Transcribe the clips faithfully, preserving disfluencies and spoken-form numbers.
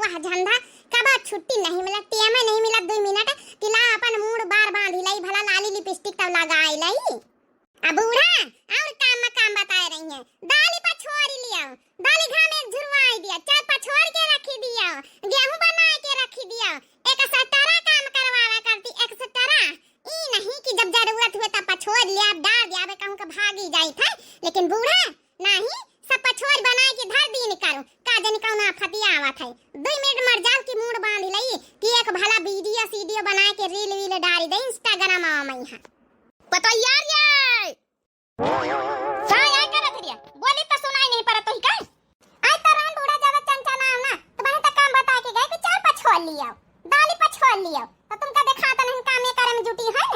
वह झंडा कबा छुट्टी नहीं मिला, टेम नहीं मिला दुइ मिनट कि ला अपन मूड़ बार बांधी लई, भला लाली लिपस्टिक तब लगाई लई। आ बूढ़ा, और काम में काम बताए रही है, दाली पछोरी लियाओ, दाली घामे झुरवाई दिया, चार पछोर के रखी दिया, गेहूं बनाए के रखी दिया, एक्स्ट्रा काम करवावा करती, एक्स्ट्रा। ई नहीं कि जब जरूरत हुए तब पछोर लिया, डार दिया, बे कहूं के भागी जाई थे, लेकिन बूढ़ा नहीं, सब पछोर बनाए के धर दीन करो, का जनी कौन आफती आवत है। दुइ मिनट मर जाओ कि मूड़ बांध लई कि एक भला वीडियो सीडियो बनाए के रील वील डारी दे Instagram में। पतोहिया रे! का या करत हरिया? बोली त सुनाई नहीं परत तोही का? आई त रहन बूढ़ा ज्यादा चंचा ना हो ना, तुम्हें त काम बता के गए कि चार पछोर लियाओ, दाली पछोर लियाओ, तो तुमका देखात नहीं कामे करे में जुटी है।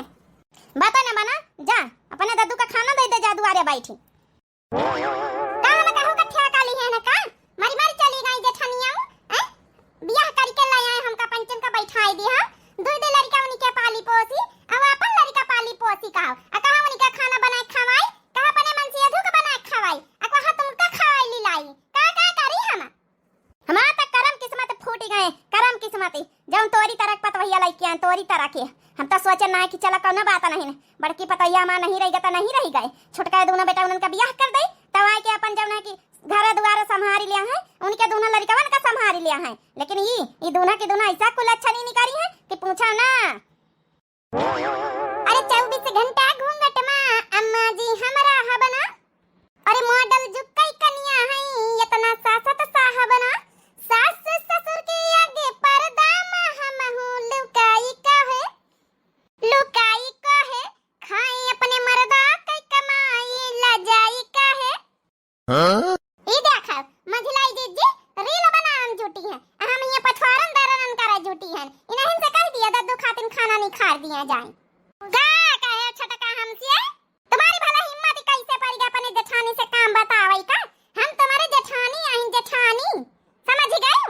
बता ना बना, जा अपने दद्दू का खाना दे दे, जा दुआरे बैठी। का हम कहू का ठेका ली है ना का? मरी मरी चली गई जेठनिया, हैं? बियाह करके ले आए हमका पंचन का बैठाई दी, हाँ? दुइ दे लड़का उनके पाली पोसी, अब अपन लड़का पाली पोसी का हो? आ कहा उनके खाना बनाए खवाई, कहा अपने मन से अधू का बनाए खवाई, आ कहा तुमका खवाई ली लाई, का का करी हम? हमार त करम किस्मत फूट गए, करम किस्मत, जौन तोरी तरह के पतवहिया लइके आए, तोरी तरह के। हम त सोचे ना कि चला कौनो बात नहीं, बड़की पतवहिया हमार नहीं रही गए त नहीं रही गए, छोटका दोनों बेटा उनन का बियाह कर दे, तब आए के अपन जौन है कि घर दुआर संभारी लिया है, उनके दोनों लड़कवन का संभारी लिया है। लेकिन ई, ई दोनों की दोनों ऐसा कुल अच्छा नहीं निकारी है कि पूछा ना। अरे चउबीस घंटा घूंघट मा अम्मा जी हमरा हबना। अरे मॉडल जुग कई कनिया हई, इतना सासत साहबना। सास ससुर के आगे पर्दा मा हमहू लुकाई काहे, लुकाई काहे, खाई अपने मर्दा के कमाई लजाई काहे। हाँ? ई देखा, मंझलाई जीजी रील बनावन जुटी है, आ हम हियां पछवारन दरनन करे जुटी हैं। इनहिन से कह दिया, दद्दू खातिन खाना निखार दिया जाए। का कहे छोटका हमसे? तुम्हारी भला हिम्मत कैसे पड़ गया अपने जेठानी से काम बतावे का? हम तुम्हारे जेठानी आइन, जेठानी, समझ गए?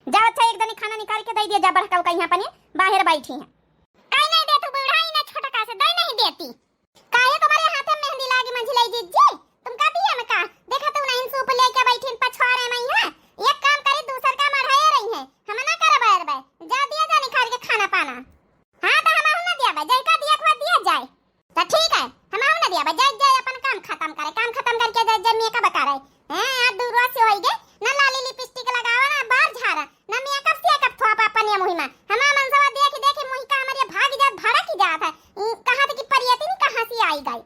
जाओ अच्छा, एक दनी खाना निकाल के दे दिया जा, बड़का कहीं अपने बाहर बैठी हैं। काहे नहीं देतू बूढ़ा, इन्हें छोटका से दे नहीं देती। काहे तुम्हारे हाथ में मेहंदी लागी मंझिलाई जीजी? तुम का दिया में का? देखा तू नहीं सूप लेके बैठी पछवारे में है। एक काम करे, दूसर का मढ़ाए रही है, हम ना करब अरबे। जा दिया जा निकाल के खाना पाना। हाँ तो हम ना दिया बे, जय का दिया खुआ दिया जाए। तो ठीक है, हम ना दिया बे, जाए जाए अपन काम खत्म करे, काम खत्म करके जाए जाए मेकअप करे। हैं, आज दूरवा से होई गे, ना लाली लिपस्टिक लगावा, ना बार झारा, ना मेकअप सेकअप थोपा अपन ये मुहिमा। हमार मनसवा देख देख मुही का हमरे भाग जात, भड़क जात है। ई कहाँ से कि परियती नहीं कहाँ से आई गई।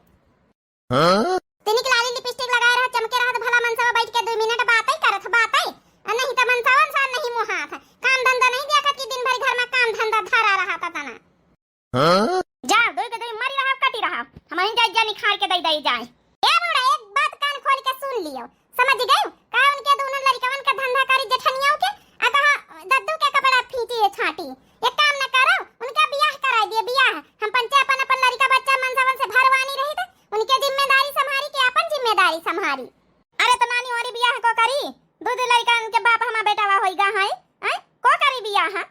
हाँ? तिनिक लाली लिपस्टिक लगाए रहा, चमके रहा तो भला मनसवा बैठ के दो मिनट बातें करत, बातें। आ नहीं तो मनसवा सा नहीं मुहात है। काम धंधा नहीं देखत कि दिन भर घर में काम धंधा धरा रहा था तना। हाँ? जा, दोई के दोई मरी रहा, कटी रहा। हम ही जाए, जा निखार के दई दई जाए। ए बूढ़ा, एक बात कान खोल के सुन लियो, समझ गयो? का उनके दोनों लड़कवन का धंधा करी जेठनियों के, आ कहा दद्दू के कपड़ा फींची है छाटी। एक काम न करो, उनका बियाह कराई दिए, बियाह। हम पंचे अपन, अपन लड़का बच्चा मनसवन से भरवानी रही तो उनके जिम्मेदारी संभारी के अपन जिम्मेदारी संभारी। अरे तो नानी वाली बियाह को करी, दो दो लड़का उनके बाप हमार बेटावा होई गा है, हैं? को करी बियाह?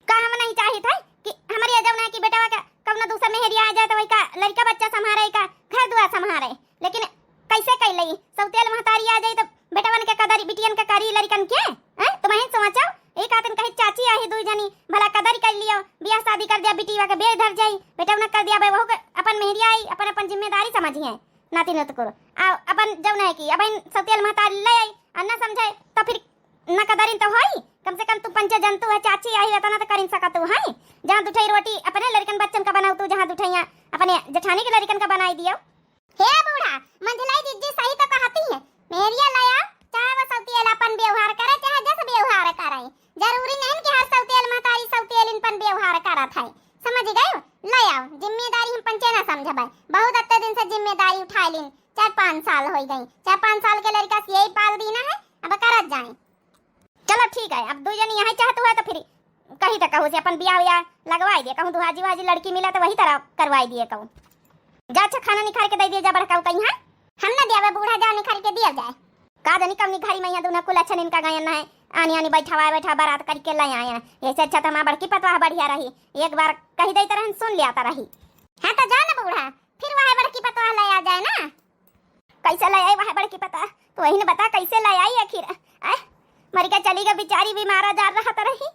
का हम नहीं चाहित है कि हमरे जौन है कि बेटवा का कौनो दूसर मेहरिया आ जाए तो वही का लड़का बच्चा संभारे, का घर दुआर संभारे, लेकिन कैसे कैलई सौतेल महतारी आ जाई तो बेटवन के कदरी, बिटियन के करी लड़कन के, हैं? तुम ही सोचो, एक आदमी कही चाची आही दुई जनी, भला कदरी कर लियो, बियाह शादी कर दिया, बिटिया के बेर धर जाई, बेटवन कर दिया बे, वहू के अपन मेहरिया आई, अपन अपन जिम्मेदारी समझिए नाती नतकुर, आ अपन जौन है कि अपन सौतेल महतारी ले आई, आ ना समझे तो फिर ना कदरिन तो होई, कम से कम तू पंचे जंतु है, चाची आई, इतना तो करिन सकत तू है। जहाँ दुठई रोटी अपने लड़कन बच्चन का बनाऊ तू, जहाँ दुठैया अपने जेठानी के लड़कन का बनाई दियो। हे बूढ़ा, मंझलाई जीजी सही तो कहती है, मेहरिया ले आओ, चाहे वो सौतेल अपन व्यवहार करे, चाहे जस व्यवहार करे, जरूरी नहीं कि हर सौतेल महतारी सौतेल इनपन व्यवहार करत है, समझ गयो? ले आओ, जिम्मेदारी हम पंचे ना समझबे, बहुत अत्ते दिन से जिम्मेदारी उठाए लीन, चार पाँच साल हो गई, चार पाँच साल के लड़का से यही पाल दीना है, अब करत जाए। चलो ठीक है, अब दो जन यहाँ चाहत हुआ तो फिर कहीं तो कहूँ से अपन बियाह उयाह लगवाई दिए, कहूँ दुहाजी उहाजी लड़की मिला तो वही तरह करवाई दिए कहूँ। जा अच्छा खाना निखार के दे दिए जा बड़का कहीं है। हम ना देवे बूढ़ा, जा निखार के दिया जाए। का जानी कौनी घरी में यहाँ दोनों कुल अच्छा इनका गायन है, आनी आनी बैठा हुआ बैठा बारात करके ले आए हैं। ऐसे अच्छा तो हमार बड़की पतवाह बढ़िया रही, एक बार कही देते रहन सुन लिया तो रही। हाँ तो जा ना बूढ़ा, फिर वह बड़की पतवाह ले आ जाए ना। कैसे ले आई वह बड़की पतवाह? तो वही ने बता कैसे ले आई आखिर। आय? मरि के चली गई बिचारी, बीमार आजार रहत रही,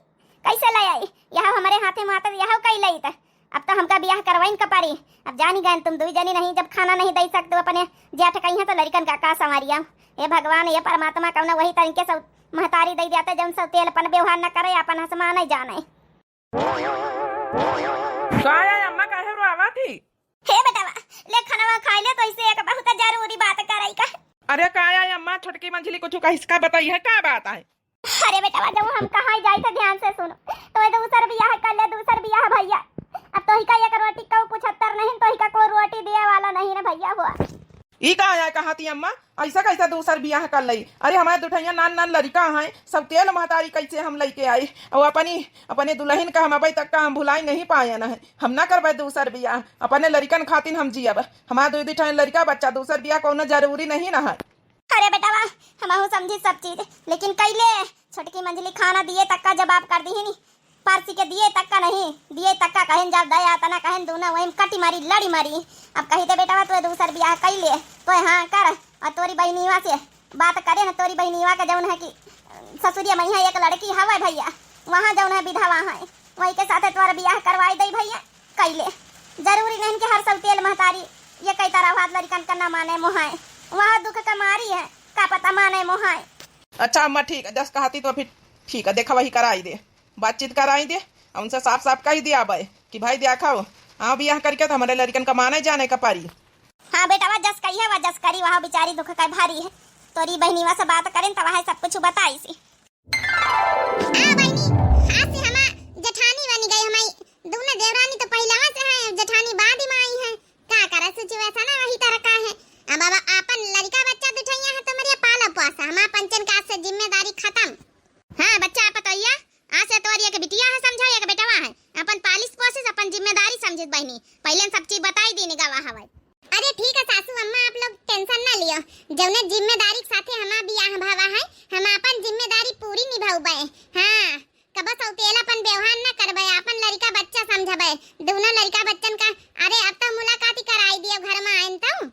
कैसे लइ आई? यह हमरे हाथे मातर यह कइ लइत। अब तो हमका बियाह करवाइन का परी। अब जानी गएन तुम दुई जनी नहीं, जब खाना नहीं दइ सकते अपने जेठ कहिया तो लड़िकन का का संवरिया। हे भगवान, हे परमात्मा, कौना वही तरीके से महतारी दइ देते जौन सब तेल अपन व्यवहार न करे, अपन हसमा नहीं जाने। का है अम्मा, काहे रोआवा थी? हे बेटवा, ले खानवा खाइ ले, तो इसे एक बहुत जरूरी बात करइ का। अरे का है अम्मा, छोटकी मंझली कुछ कहिस का, बताई है का बात है? अरे बेटवा, जब हम कहाँ जाई तो ध्यान से सुनो, तो ये दूसर बियाह कर ले, दूसर बियाह भइया। अब तोहिका एक रोटी कउ कुछ अत्तर नहीं, तोहिका कोई रोटी दिए वाला नहीं ना भइया हुआ। ई का है कहा थी अम्मा, ऐसा कैसा दूसर बियाह कर लई? अरे हमारे दुठैया नान नान लड़िका हैं, सब तेल महतारी कैसे हम लइके आई, और अपनी, अपने दुल्हन का हम अबे तक का हम भुलाई नहीं पाए न है। हम ना करबे दूसर बियाह, अपने लड़िकन खातिन हम जियब। हमारे दुई दुई ठन लड़िका बच्चा, दूसर बियाह कौनो जरूरी नहीं ना है। अरे बेटवा, हमहू समझी सब चीज, लेकिन कैले छोटकी मंझली खाना दिए तक का जवाब कर दिहिनी, परसी के दिए तक का नहीं, दिए तक का कहेन जब दया तना कहेन दूना वही कटी मारी, लड़ी मारी। अब कही दे बेटवा, तू दूसर बियाह कैले, तो हाँ कर, और तोरी बहिनीवा से बात करे न, तोरी बहिनीवा के जौन है कि ससुरिया में है एक लड़की हवे भइया, वहाँ जौन है विधवा है, वही के साथे तोर बियाह करवाई दे भइया। कैले। जरूरी नहीं कि हर सब तेल महतारी ये कई तरह हाथ लड़िकन का ना माने मोहाए। वह दुख का मारी है, का पता माने मोहाए। अच्छा अम्मा, ठीक है, जस कहती तो फिर ठीक है, देखा वही कराई दे, बातचीत कराई दे, और उनसे साफ साफ कही दिया भाई कि भाई देखा हो, हाँ बियाह करके तो हमारे लड़िकन का माने जाने का पारी। हाँ बेटा, वह जस कही है, वह जस करी, वह बिचारी दुख का भारी है। तोरी बहनीवा से बात करें तो वह सब कुछ बताई सी। आ बहिनी, आज से हमा जेठानी बनी गई, हमारी दूनो देवरानी तो पहिलवा से है, जेठानी बाद में आई है। का करे, situation वही तरह का है। अब, अब आपन लड़िका बच्चा दुठैया है, तो मरिया पाला पोसा, हमा पंचन का आज से जिम्मेदारी खत्म। हाँ बच्चा, आप तो या, आज से तोरी एक बिटिया है समझा, एक बेटवा है, अपन पालिस पोसिस, अपन जिम्मेदारी समझित बहिनी, पहले सब चीज बताई दीनी गवा हवे। अरे ठीक है सासू अम्मा, आप लोग tension ना लियो, जौने जिम्मेदारी के साथे हमार बियाह भवा है, हम आपन जिम्मेदारी पूरी निभाउबे। हाँ, कबो सौतेलापन व्यवहार ना करबे, आपन लड़िका बच्चा समझबे, दूनो लड़िका बच्चन का। अरे अब तो मुलाकाती कराई दियो घर में आयन तो,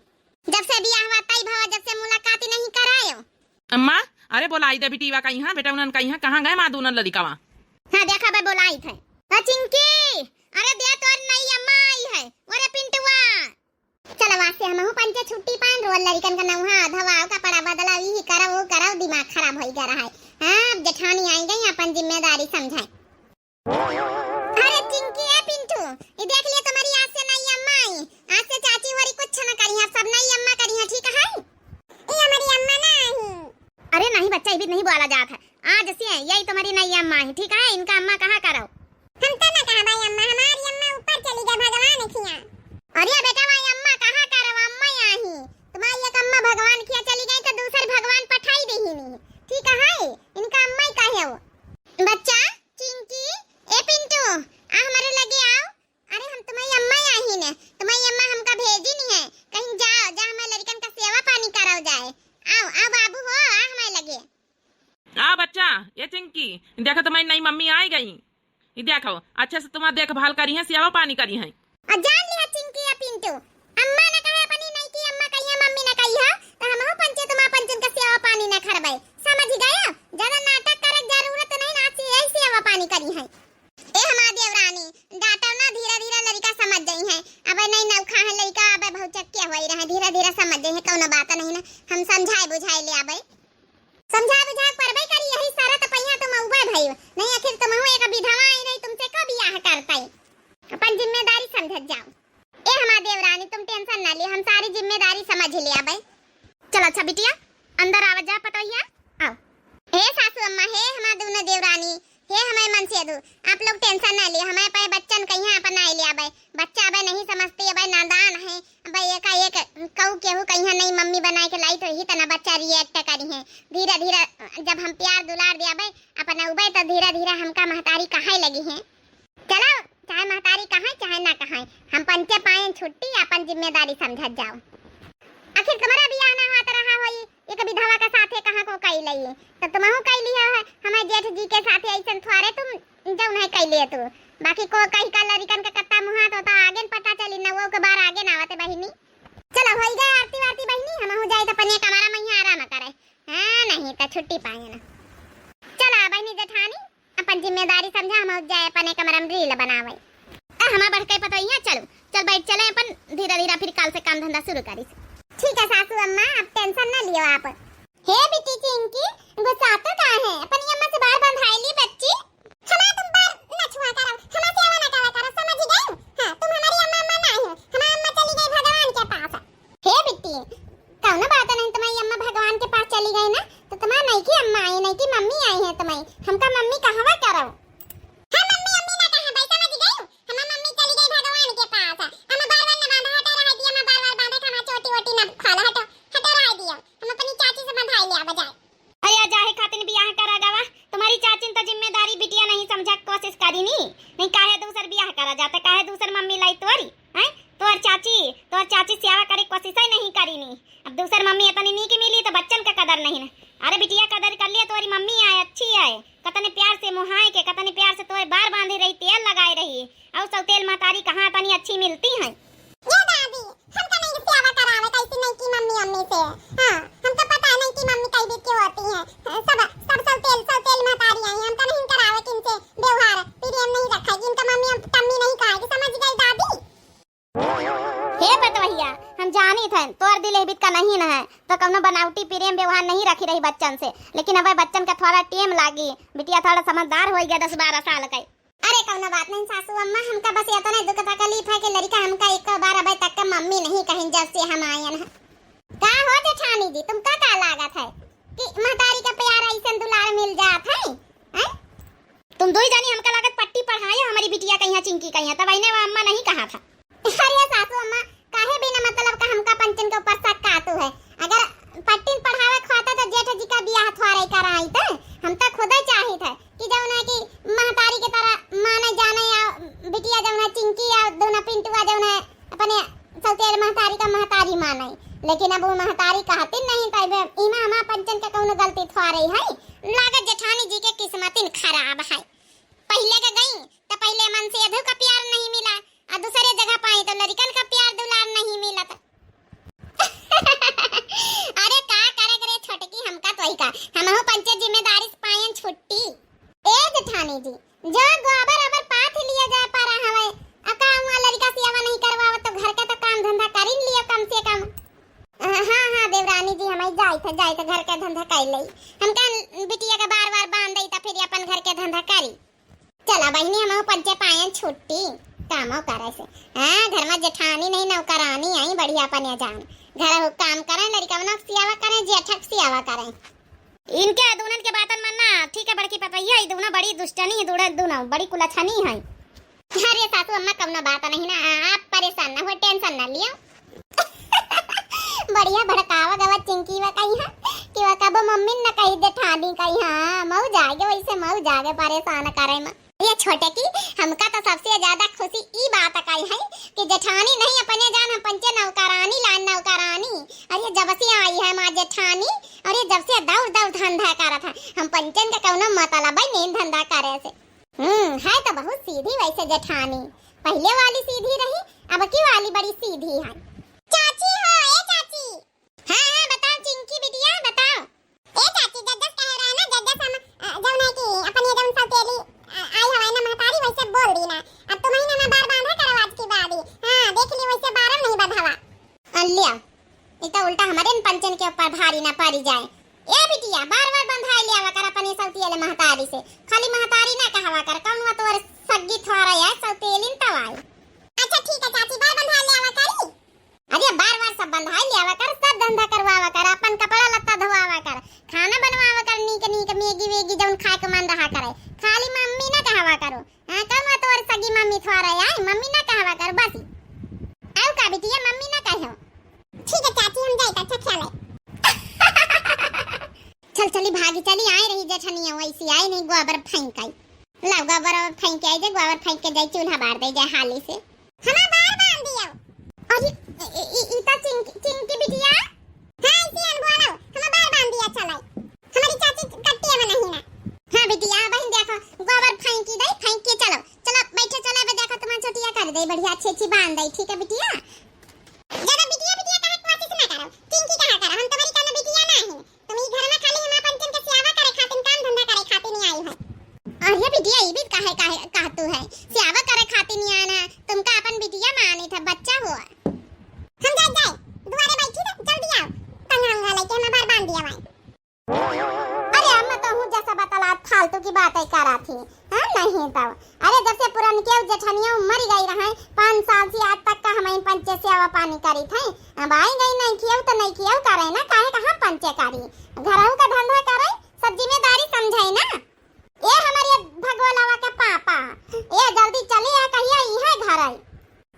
जब से बियाह हुआ तई भवा, जब से मुलाकाती नहीं करायो। अम्मा, अरे बोलाई दे बिटिया का यहाँ, बेटा उन्हन का यहाँ, कहाँ गए माँ दूनन लड़िकावा? हाँ देखा बे बोलाई थे। ओ चिंकी, अरे दे तोर नई अम्मा आई है। अरे पिंटुआ, चलो आज से हमहू पंचे छुट्टी पाएन, रोज लड़िकन का नौहा धवाओ, कपड़ा बदलाओ, यही करो वो करो, दिमाग खराब होई गया रहा है। हाँ, अब जेठानी आई गई, अपन जिम्मेदारी समझाए। अरे चिंकी, ए पिंटू, ये देख लिया तुम्हारी आज से नई अम्मा आई। आज से चाची वरी कुछ न करी है, सब नई अम्मा करी है, ठीक है? ये हमारी अम्मा ना आई। अरे नहीं बच्चा, ये भी नहीं बोला जात है। आज से यही तुम्हारी नई अम्मा है, ठीक है? इनका अम्मा कहा करो। हम तो ना कहा भाई अम्मा, हमारी अम्मा ऊपर चली गई भगवान खिया। अरे बेटा भाई अम्मा कहा करो, अम्मा आई। तुम्हारी एक अम्मा भगवान खिया चली गई तो दूसर भगवान पठाई दे ही नहीं, ठीक है? इनका अम्मा ही कहे हो। बच्चा, चिंकी, ए पिंटू, आ हमारे लगे आओ। अरे हम तुम्हारी अम्मा आई ने, तुम्हारी अम्मा हमका भेजी नहीं है, कहीं जाओ, जा हमारे लड़िकन का सेवा पानी कराओ जाए। आओ, आओ बाबू हो, आ हमारे लगे। आ बच्चा, ये चिंकी, देखो तुम्हारी नई मम्मी आई गई। ये देखो, अच्छे से तुम्हारा देखभाल करी है, सेवा पानी करी है। और जान लिया चिंकी या पिंटू, अम्मा ने कहे अपनी नई की अम्मा कही है, मम्मी ने कही है, तो हम हो पंचे तुम्हारा पंचन का सेवा पानी न करबे, समझ गए? ज्यादा नाटक करे की जरूरत नहीं, ना से यही सेवा पानी करी है। ए हमार देवरानी, डांटो ना, धीरे धीरे लड़िका समझ जाई है। अबे नहीं नौखा है लड़िका, अबे बहुत चक्के होई रहे, धीरे धीरे समझ जाई है, कौनो बात नहीं ना, हम समझाए बुझाए ले आबे। समझाए बुझाए परबे करी, यही सारा तो पहिया तुम उबे भई, नहीं आखिर तुम हो एक विधवा आई रही, तुमसे का बियाह करता है? अपन जिम्मेदारी समझत जाओ। ए हमार देवरानी, तुम tension ना लियो, हम सारी जिम्मेदारी समझ लिया बे। चलो अच्छा बिटिया, अंदर आवा जा पतोहिया, आओ। हे सासू अम्मा, हे हमार दूनो देवरानी, हे हमारे मनसेदू, आप लोग tension ना लियो, हमारे पाए बच्चन कहिया अपन आए लिया बे। बच्चा अबे नहीं समझती, अबे नादान है, अबे एकाएक कहू केहू कहिया नहीं मम्मी बनाए के लाई तो यही तना बच्चा react करी है। धीरे धीरे जब हम प्यार दुलार दिया बे अपन उबे तो धीरे धीरे हमका महतारी कहाए लगी है। चलो, चाहे महतारी कहाए, चाहे ना कहाए, हम पंचे पाएन छुट्टी, अपन जिम्मेदारी समझत जाओ। आखिर तुम्हारा बियाह ना होत रहा होई, एक विधवा के साथे कहाँ को कई लई, तो तुमहू कई लिया है, हमारे जेठ जी के साथे ऐसन थोड़े तुम जौन है कई लिए तू। बाकी को कही का लड़िकन के कत्ता मुहा तो, तो आगे न पता चली, न वो के बार आगे ना आवते बहिनी। चलो, होई गए आरती वारती बहिनी, हमहू जाई तो अपने कमरा में ही आराम करे। हाँ, नहीं तो छुट्टी पाए ना। जिम्मेदारी समझा, हम जाए अपने कमरा में reel बनावे। आ, हमार बड़कई पतोहिया, चलो, चल बैठ चले अपन, धीरे धीरे फिर काल से काम धंधा शुरू करी। ठीक है सासू अम्मा, अब tension न लियो आप। हे बिटी चिंकी, गुस्सा तो का है, अपनी अम्मा से बार बंधाई ली बच्ची। हमार तुम बार न छुआ करो, हमार सेवा न करा करो, समझ गई? हाँ, तुम हमारी अम्मा, अम्मा नहीं हो, हमार अम्मा चली गई भगवान के पास। हे बिट्टी, कौनो बात नहीं, तुम्हारी अम्मा भगवान के पास चली गई ना, तो तुम्हार नईकी अम्मा आई, नईकी मम्मी आई है तुम्हारी, हमका मम्मी कहवा करो। हम मम्मी, अम्मी ना कहा भाई, समझ गई? हमार मम्मी चली गई भगवान के पास। हम बार बार न बांधा, हटा रहा दिया, हम बार बार बांधा, खाना चोटी वोटी ना खोला, हटो, हटो रहा दिया। हम अपनी चाची से बंधाई ले आवा जाए। अया जाहे खातिन बियाह करा गवा, तुम्हारी चाचिन तो जिम्मेदारी बिटिया नहीं समझा कोशिश करी नी, नहीं काहे दूसर बियाह करा जाता, काहे दूसर मम्मी लाई तोरी, हैं? तोर चाची, तोर चाची सेवा करे कोशिश ही नहीं करी नी। अब दूसर मम्मी इतनी नीक मिली तो बच्चन का कदर नहीं ना। अरे बिटिया कदर कर लिया, तोरी मम्मी आए, अच्छी आए, कतने प्यार से मुहाए के, कतने प्यार से तोरे बार बांधे रही, तेल लगाए रही, और सौतेल महतारी कहाँ इतनी अच्छी मिलती हैं? ये दादी, हमका नहीं सेवा करावे कैसी नहीं की मम्मी अम्मी से। हाँ, हमका पता नहीं कि मम्मी कैसी की होती हैं। सब, सब सौतेल, सौतेल महतारी आई, हमका नहीं करावे किनसे व्यवहार, प्रेम नहीं रखा, जिनका मम्मी हम कमी नहीं कहा कि समझ गई दादी। हे पतवहिया, हम जानी थे तोर दिल एहबित का नहीं न है, तो कौनो बनावटी प्रेम व्यवहार नहीं रखी रही बच्चन से, लेकिन अब बच्चन का थोड़ा टेम लागी, बिटिया थोड़ा समझदार हो गया दस बारह साल का। अरे कौनो बात नहीं सासू अम्मा, हमका बस इतना दुख तकलीफ है कि लड़का हमका एक बार अबे तक का मम्मी नहीं कहिन जब से हम आयन है। का हो जेठानी जी, तुमका का लागत है कि महतारी का प्यार ऐसन दुलार मिल जात है, हैं? तुम दुई जानी हमका लागत पट्टी पढ़ाए हमारी बिटिया कहिया चिंकी कहिया, तब इन्हें वो अम्मा नहीं कहा था। अरे सासू अम्मा, काहे बिना मतलब का हमका पंचन के ऊपर शक काटू है? अगर पट्टिन पढ़ावे के होता तो जेठ जी का बियाह थोड़े कराई थे। हम तो खुदे चाहित है कि जौन है कि महतारी के तरह माने जाने या बिटिया जौन है चिंकी या दोनों पिंटुआ जौन है अपने सौतेल महतारी का महतारी माने, लेकिन अब वो महतारी कहती नहीं, तब इमा हमार पंचन के कौनो गलती थोड़े है। लागत जेठानी जी के किस्मतिन खराब है। पहिले के गई तो पहिले मन से अधो का प्यार नहीं मिला, और दूसरे जगह पाई तो लड़कन का प्यार दुलार नहीं मिलत। अरे का करे करे छोटकी, हमका तो ही का, हमहू पंचे जिम्मेदारी से पायन छुट्टी। ए जेठानी जी, जो गोबर ओबर पाथ लिया जाए पारा हवे, अका हुआ लड़का से आवा नहीं करवावत तो घर का तो काम धंधा करिन लियो कम से कम। हाँ, हाँ, देवरानी जी, हम जाइत है, जाइत है, घर के धंधा कर लई। हमका बिटिया के बार बार बांध दई, तो फिर अपन घर के धंधा करी। चला बहिनी, हम पंचे पायन छुट्टी कामो करे से। हाँ, घर में जेठानी नहीं, नौकरानी आई, बढ़िया अपन जान। घर हो काम करें, लड़का बना सियावा करें, जेठक सियावा करें। इनके दुनन के बातन मन ना ठीक है, बड़की पतैया, ई दुनो बड़ी दुष्टनी है, दुनो, दुनो बड़ी कुलछनी है। अरे सासू अम्मा, कौनो बात नहीं ना, आप परेशान ना हो, tension ना लियो। बढ़िया भड़कावा गवा चिंकी वा कही है कि वह कबो मम्मी न कही, जेठानी कही, हाँ, मऊ जागे, वैसे मऊ जागे परेशान करे में। ये छोटे की, हमका तो सबसे ज्यादा खुशी ई बात कही है कि जेठानी नहीं अपने जान, हम पंचे नौकरानी लान नौकरानी। और ये जब से आई है हमार जेठानी, और ये जब से दौड़ दौड़ धंधा करत है, हम पंचन का कौनो मतलब है नहीं धंधा करे से। हम्म, है तो बहुत सीधी वैसे जेठानी। पहिले वाली सीधी रही, अब की वाली बड़ी सीधी है। चाची हो, ए चाची। हाँ, हाँ, बताओ चिंकी बिटिया, बताओ। ए चाची, जज्जस कहे रहे ना, जज्जस हम, अ, जौन है कि अपनी जौन सौतेली, अ, आई हवे ना महतारी, वैसे बोल दी ना। अब तुम्हें ना बार बांधा करो आज की बारी। हाँ, देख ली वैसे बारम नहीं बंधावा। अल्लिया, ई तो उल्टा हमारे न पंचन के ऊपर भारी ना पड़ी जाए। ए बिटिया, बार बार बंधाई ले आवा कर अपने सौतिया ले महतारी से। खाली महतारी ना कहवा कर, कौन हुआ तोर सग्गी थोड़ा है, सौतेलिन तवाई। अच्छा ठीक है चाची, बार बंधाई ले आवा करी। अरे बार बार सब बंधाई ले आवा कर, सब धंधा करवावा कर, अपन कपड़ा लत्ता धोवावा कर, खाना बनवावा कर, नीक नीक मैगी वेगी जौन खाए के मन रहा करे। खाली मम्मी ना कहवा करो। हाँ, कौन हुआ तोर सगी मम्मी थोड़ा है, मम्मी ना कहवा कर, बस। आओ का बिटिया, मम्मी ना कहो। ठीक है चाची, हम जाइत, अच्छा ख्याल है। चल चली भागी चली, आए रही जेठनिया, वैसी आई नहीं गोबर फेंक आई। लाओ गोबर फेंक के आई जे, गोबर फेंक के जाई चूल्हा बार दे जाए हाली से। हमार बार बांध दियो। अरे इ, इ, इ, ई तो चिंकी, चिंकी बिटिया। हाँ, इसी अन बोलो, हमार बार बांध दिया चलाई। हमारी चाची कट्टिया में नहीं ना। हाँ बिटिया, बहन देखो, गोबर फेंकी दे, फेंक के चलो। चलो बैठे चलो, अबे देखो तुम्हार छोटिया कर दे, बढ़िया अच्छी अच्छी बांध दे, ठीक है बिटिया? ज्यादा बिटिया बिटिया कहे कोशिश ना करो, चिंकी कहा करो, हम तुम्हारी कोनो बिटिया ना है। तुम ई घर में खाली हमार पंचन के सेवा करे खातिर, काम धंधा करे खातिर नहीं आई हो। अरे बिटिया, ई भी काहे, काहे कहतू है? सेवा करे खातिर नहीं आना, तुमका अपन बिटिया मानित है, बच्चा हो। हम जाए, जाए, दुआरे बैठी रह, जल्दी आओ। कंघा उंघा लेके हम बाहर बांध दिया भाई। अरे अम्मा, तो हूँ जैसा बतला फालतू की बातें करा थी, हाँ, नहीं तो। अरे जब से पुरनके जेठनिया मर गई रहे, पाँच साल से आज तक का हम इन पंचे सेवा पानी करी थे। अब आई गई, नहीं खियाऊ तो नहीं खियाऊ करे ना, काहे का हम पंचे करी, घरहू का धंधा करे, सब जिम्मेदारी समझे ना। ए हमरे भगोलवा के पापा, ए जल्दी चली आ, कहिया इहे घर आई।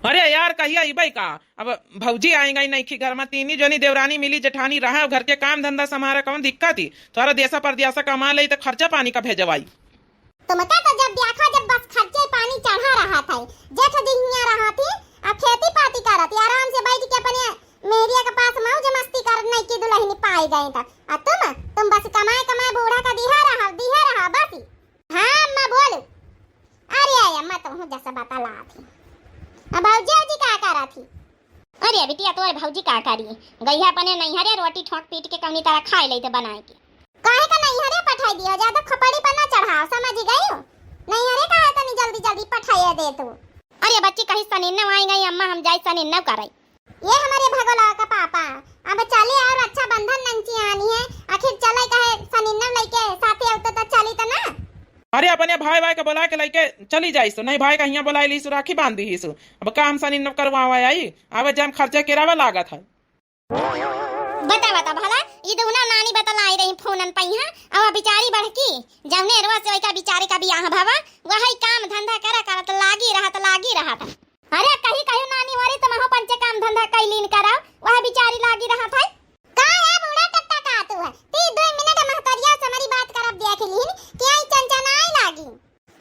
अरे यार, कहिया इबे का? अब भौजी आई गई नइखी घर में, तीनी जनी देवरानी मिली जेठानी रहा, घर के काम धंधा संभारा, कौन दिक्कत ही? तोहरा देसा परदेसा कमा ले तो खर्चा पानी का भेजवाई। तुमका तो जब देखा जब बस खर्चे पानी चढ़ा रहा था, जेठ जी हियां रहा थी, आ खेती पाती करत, आराम से बैठ के अपने मेहरिया के पास मौज मस्ती कर, नइकी दुल्हनी पाई गई था। आ तुम, तुम बस कमाए कमाए बूढ़ा का दिहा रहा, दिहा रहा बस। हाँ अम्मा बोलू। अरे अम्मा, तुहूँ जस बतला थी। अब भौजी, भौजी का करा थी? अरे बिटिया, तोर भौजी का करी? गई है अपने नैहरे, रोटी ठोक पीट के कौनी तरह खाए लेते बनाए के। काहे का नैहरे पठाई दियो? ज्यादा खपड़ी पर ना चढ़ाओ, समझ गई? नैहरे का है तनी जल्दी जल्दी पठाइए दे तू। अरे बच्ची, कहीं सनिन्नव आई गई अम्मा, हम जाए सनिन्नव करे। ये हमरे भगोलवा का पापा, अब चली और रक्षाबंधन नंची आनी है, आखिर चले कहे सनिन्नव लइके साथे अउते तो चली तो ना। अरे अपने भाई भाई के बोला के लइके चली जाइसु, नहीं भाई का हियां बोलाइ लीसु, राखी बांध दीसु। अब का हम सनिन्नव करवावा आई, आवे जाम खर्चा केरावा लागत है। बता बता भला, ई दुहना नानी बतलाई रही फोनन पइहा, अब बिचारी बढ़की, जौने रोज से ओइका बिचारी का बियाह भवा, वही काम धंधा करा करत लागी रहत, लागी रहत। अरे कही कही नानी मोरी, तुमहू पंचे काम धंधा कैलीन करा, वह बिचारी लागी रहत है। का है बूढ़ा टट्टा का तू है? ती दो मिनट महतरिया से हमारी बात करब देख लीन कि आई चंचनाए लागी।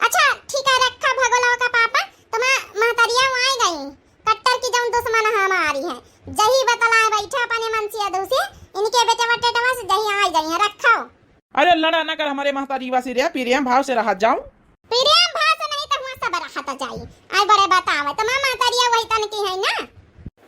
अच्छा ठीक है, रखा भगोलवा का पापा, तुम्हार महतरिया आई गई, कट्टर की जौन दुश्मन हमारी है, जही बतलाए बैठे अपने मन से अदू से, इनके बेटवा टेटवा से जही आई गई है, रखो। अरे लड़ा ना कर हमरे महतारी वासी रे, प्रेम भाव से रहा जाओ। प्रेम भाव से नहीं तो हुआ सब रहा तो जाई। आई बड़े बतावे, तो माँ महतारिया वही तन की है ना?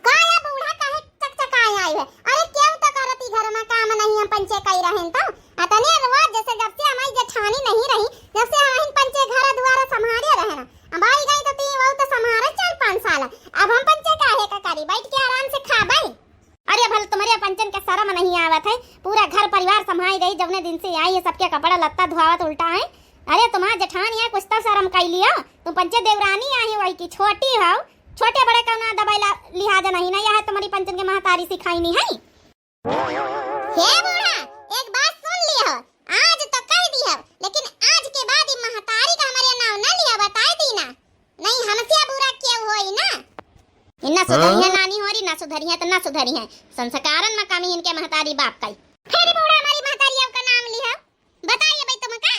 का या बूढ़ा काहे चकचकाए आई है? अरे क्यों तो करती घर में काम नहीं हम पंचे कई रहन तो? अतने रोज जैसे जब से हमारी जेठानी नहीं रही, जब से हम पंचे घर दुआरा संभारे रहना। अब आई गई तो ती वो तो संभारे चार पाँच साल। अब हम पंचे काहे का करी? बैठ के आराम से खा भाई। अरे भल तुम्हरे पंचन के शरम नहीं आवत है, पूरा घर परिवार संभाई रही, जौने दिन से आई है सबके कपड़ा लत्ता धुआवत उल्टा है। अरे तुम्हार जेठान है, कुछ तो शरम कई लियो, तुम पंचे देवरानी आई वही की छोटी हो, छोटे बड़े कौना दबाई ला लिहाज नहीं ना, यह तुम्हारी पंचन के महतारी सिखाई नहीं है। हे बूढ़ा, एक बात सुन लियो, आज तो कह दियो, लेकिन आज के बाद ई महतारी का हमारे नाव ना लियो, बताए दी ना। नहीं, हमसे बुरा क्यों होई ना? इन्ना सुधरी है हाँ? नानी होरी, ना सुधरी है तो ना सुधरी है। संस्कारन में कमी इनके महतारी बाप का ही। फिर बूढ़ा हमारी महतारी का नाम लिया। बताइए भाई तुम का?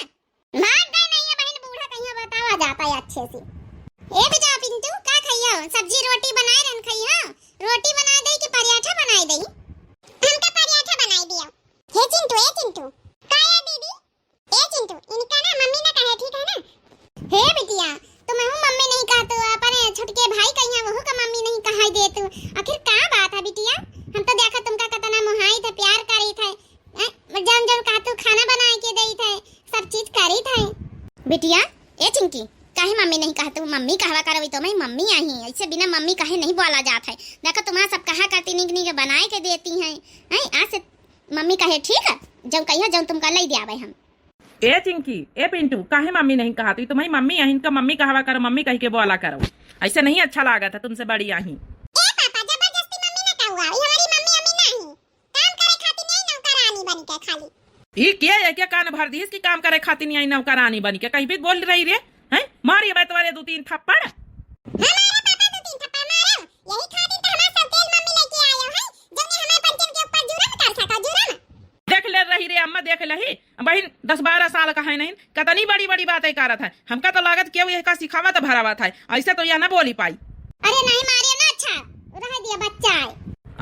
भाग गए नहीं है बहन, बूढ़ा कहीं बतावा जाता है अच्छे से। ए बेटा पिंटू, का खइयो? सब्जी रोटी बनाए रहन खइयो? रोटी बनाए दे कि पराठा बनाए दे? हमका पराठा बनाए दियो। हे चिंटू, ए चिंटू। का है दीदी? ए चिंटू, इनका ना मम्मी ना कहे, ठीक है ना? हे बिटिया, तुम हूँ मम्मी नहीं कहा तू, अपने छोटके भाई कहिया वहू का मम्मी नहीं कहाई दे तू। आखिर का बात है बिटिया? हम तो देखा तुमका कितना मोहाई थे, प्यार करी थे, हैं? जौन जौन कहा तू खाना बनाए के दे थे, सब चीज करी थे। बिटिया, ए चिंकी, काहे मम्मी नहीं कहा तू? मम्मी कहवा करवी तो मैं मम्मी आई, ऐसे बिना मम्मी कहे नहीं बोला जात है। देखो तुम्हारा सब कहा करती, निक निक बनाए के देती हैं, हैं? आज से मम्मी कहे, ठीक है, जौन कहियो, जौन तुमका लई दियावे हम। ए चिंकी, ए पिंटू, काहे मम्मी नहीं कहा? तो तुम्हारी मम्मी है, इनका मम्मी कहवा करो, मम्मी कह के बोला करो। ऐसे नहीं अच्छा लागत है तुमसे बड़ी आई। ए पापा, जबरदस्ती मम्मी ना कहू, ई हमारी मम्मी अम्मी नहीं। काम करे खातिर नहीं नौकरानी बन के खाली। ई के है, के कान भर दीस कि काम करे खातिर नहीं आई नौकरानी बन के? कहीं भी बोल रही रे, हैं? मारी मैं तुम्हारे दो तीन थप्पड़। हमारे पापा दो तीन थप्पड़ मारो, यही खातिर तो हमारे सब तेल मम्मी लेके आयो है, जौने हमारे पंचन के ऊपर जुर्म कर सका, जुर्म। देख ले रही रे अम्मा, देख लही बहिन, दस बारह साल का है नहीं, कतनी बड़ी बड़ी बातें करत है। हमका तो लागत केहू यह का सिखावत भरावत है, ऐसे तो यह ना बोली पाई। अरे नहीं मारियो ना, अच्छा रह दिया, बच्चा है।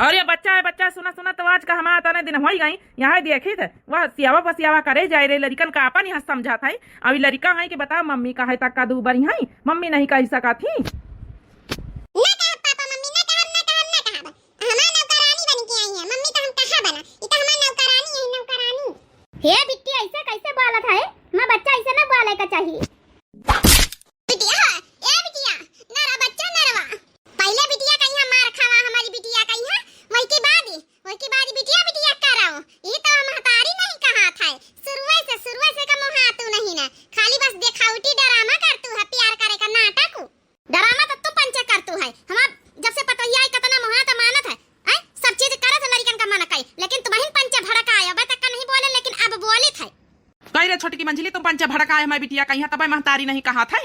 अरे बच्चा है, बच्चा, सुना सुना तो आज का हमारा तने दिन होई गई, यहाँ देखी थे वह सियावा पसियावा करे जाए रे, लड़िकन का अपन यहाँ समझा था। अभी लड़िका है कि बताओ मम्मी का है तक का दू बरी है, मम्मी नहीं कह सका थी। ना कहब पापा, मम्मी ना कहब, ना कहब, ना कहब। हमार नौकरानी बन के आई है, मम्मी तो हम कहाँ बना, ई तो हमार नौकरानी है, नौकरानी। हे बिट्टी, ऐसे कैसे बोलत है? माँ, बच्चा ऐसे ना बोले का चाहिए। चलित है। कही रे छोटकी मंझली, तुम पंचे भड़काए हमारी बिटिया का, यहाँ तबे महतारी नहीं कहा था।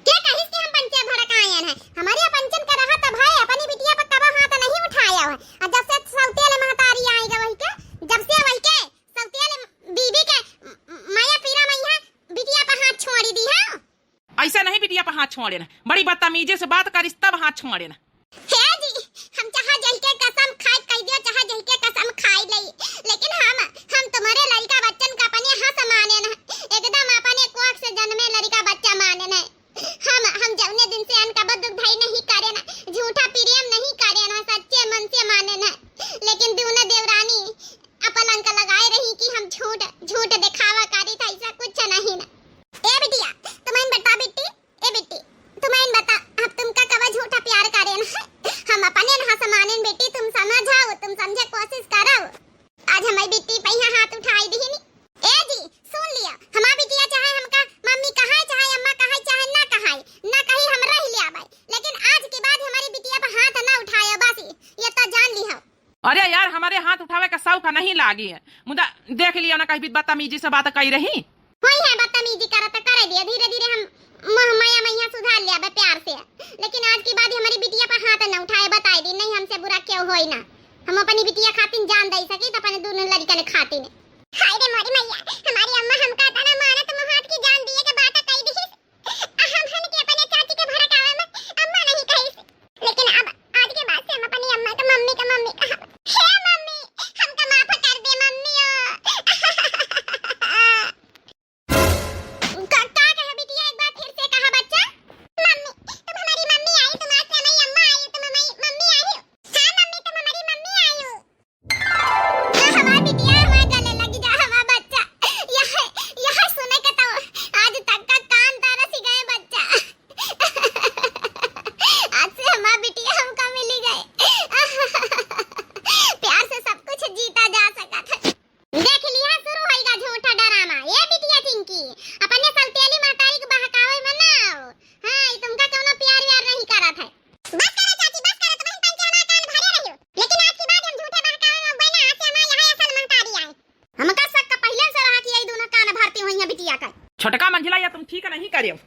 के कहिस कि हम पंचे भड़काए हैं? हमारे पंचन का रहा तब है, अपनी बिटिया पर कबो हाथ नहीं उठाया है। और जब से सौतेले महतारी आई गई वही के, जब से वही के सौतेले बीबी के म-, माया पीरा मैया बिटिया पर हाथ छोड़ी दी है। ऐसे नहीं बिटिया पर हाथ छोड़े ना, बड़ी बदतमीजी से बात करिस तब हाथ छोड़े ना। हे जी, हम चाहे जही के कसम खाए कह दियो, चाहे जही के कसम खाए ले, लेकिन हम, हम तुम्हारे लड़का बच्चन का अपने हंस माने ना, एकदम अपने कोख से जन्मे लड़का बच्चा माने ना। हम, हम जौने दिन से अनका बहुत दुख भाई नहीं करे ना, झूठा प्रेम नहीं करे ना, सच्चे मन से माने ना, लेकिन दोनों देवरानी अपलंग लगाए रही कि हम झूठ, झूठ दिखावा करी था, ऐसा कुछ नहीं ना। ए बिटिया, तुम्हें बता बिट्टी, ए बिट्टी, तुम्हें बता, हम तुमका कबा झूठा प्यार करेन है? हम अपने ना समानेन बेटी, तुम समझाओ, तुम समझे कोशिश करो। आज हमारी बिट्टी पहिया हाथ उठाई दी नी। ए जी, सुन लिया, हमारी बिटिया चाहे हमका मम्मी कहाए, चाहे अम्मा कहाए, चाहे ना कहाए, ना कही हम रह लिया भाई, लेकिन आज के बाद हमारी बिटिया पर हाथ ना उठाया, बस ये तो जान ली हो। अरे यार, हमारे हाथ उठावे का शौक नहीं लागी है, मुदा देख लियो ना, कहीं भी बदतमीजी से बात कही रही। होई है बदतमीजी करत, करे दिए, धीरे धीरे हम मोह माया मैया सुधार लिया बे प्यार से, लेकिन आज के बाद हमारी बिटिया पर हाथ न उठाए, बताई दी नहीं, हमसे बुरा क्यों होई ना। हम अपनी बिटिया खातिन जान दे सकी तो अपने दोनों लड़कन खातिन। हाय रे मोरी मैया, हमारी अम्मा हमका तना मानत मोहात की जान दिए के बात कही दी। हम हन के अपने चाची के भड़कावे में अम्मा नहीं कहिस, लेकिन अब आज के बाद से हम अपनी अम्मा के मम्मी का मम्मी कहब। हे मम्मी, हमका माफ कर दे मम्मी ओ। का, का कहे बिटिया, एक बार फिर से कहा बच्चा। मम्मी, तुम हमारी मम्मी आई, तुम आज से हमारी अम्मा आई, तुम हमारी मम्मी आई। हाँ मम्मी, तुम हमारी मम्मी आई हो। हमार बिटिया हमार गले लगी जा, हमार बच्चा। यह, यह सुने के तो आज तक का कान तरस गए बच्चा। आज से हमार बिटिया हमका मिली गए। प्यार से सब कुछ जीता जा सकत है। देख लिया, शुरू होइगा झूठा डरामा। ये बिटिया चिंकी, अपने सौतेली महतारी के बहकावे में ना आओ। हाँ, ये तुमका कौनो प्यार व्यार नहीं करत है। बस करो चाची, बस करो, तुम्हें पंचे हमार कान भरे रहियो। लेकिन आज के बाद हम झूठे बहकावे में अउबे ना, आज से हमार यहाँ असल महतारी आए। हमका शक का पहिले से रहा कि यही दोनों कान भरती हुई हैं बिटिया का। छोटका मंझला, या तुम ठीक नहीं करेव।